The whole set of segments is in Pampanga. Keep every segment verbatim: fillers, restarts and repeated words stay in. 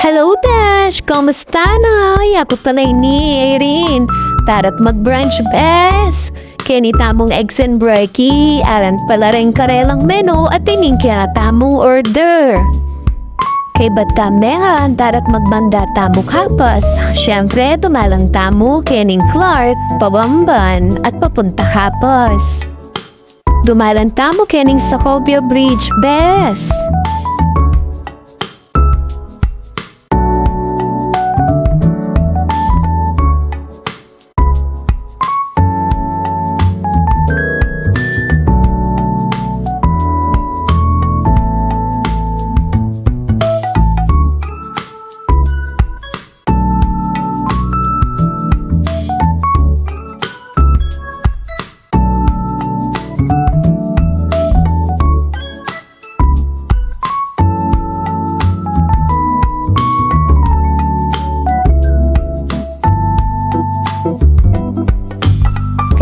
Hello, besh! Kumusta na? Yaku pala ini, Irene. Tara't mag-brunch, bes! Keni tamung eggs and brekkie, aran pala reng karelang menu at ining kena tamung order. Kaybat ta meran, tara't magmanda tamu kapas. Siyempre, dumalan tamu kening Clark, pabamban at papunta kapas. Dumalan tamu kening Sacobia Bridge, bes!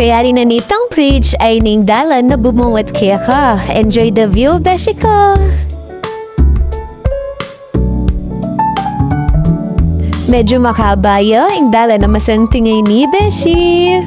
Kayari na nitang bridge ay ning dalan na bumungat keka. Enjoy the view, beshi ko! Medyo makaba ya ing dalan a masanting a ini, beshi.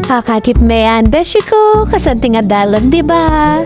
Akakit me yan, beshi ko, kasanting a dalan, di ba?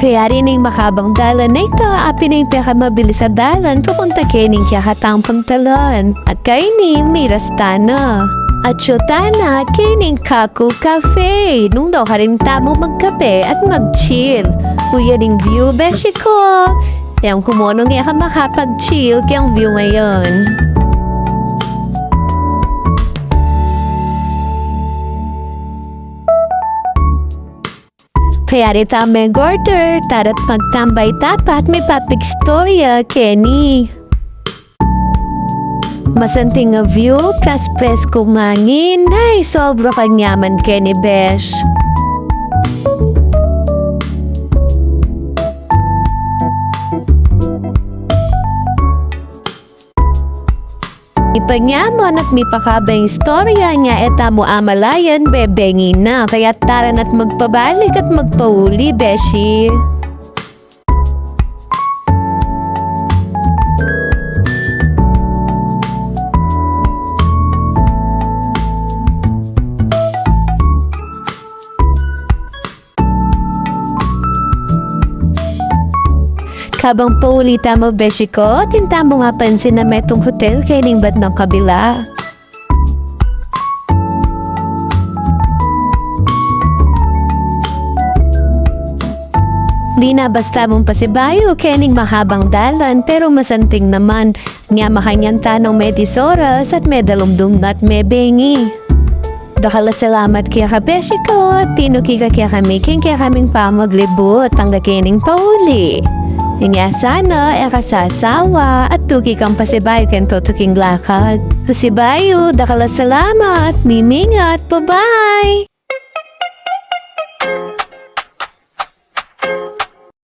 Kayari ning makabang dalan a ita, apin ing pekamabilis a dalan papunta kening kekatang pantalan. At kayni, miras tana. Atyu tana kening Kaku Cafe, nung dokarin tamu magkape at mag-chill. Uya ning view, beshi ko. Yang kumunung e ka makapag-chill keng view a yan. Kayari tamu mag-order, tara't magtambay ta pa at mipapag-istorya keni. Masanting a view, pres-preskung angin, ay, sobra kang yaman keni, besh. Mipanyaman at mipakabang istorya nya e tamu amalayan, bebengi na. Kaya tara na't magpabalik at magpauli, beshi. Kabang pauli tamu, beshi ko, atin tamung apansin a metung hotel kening batnang kabila. Di na basta mung pasibayu kening mahabang dalan, pero masanting naman. Nya makanyan tanung medis oras at medalumdum na't mebengi. Dakal a salamat keka, beshi ko, tinuki ka kekami keng kekaming pamaglibut angga kening pauli. Inya sana e ka sasawa at tuki kang pasibayu keng tutuking lakad. Pasibayu, dakal a salamat, mimingat, bye-bye!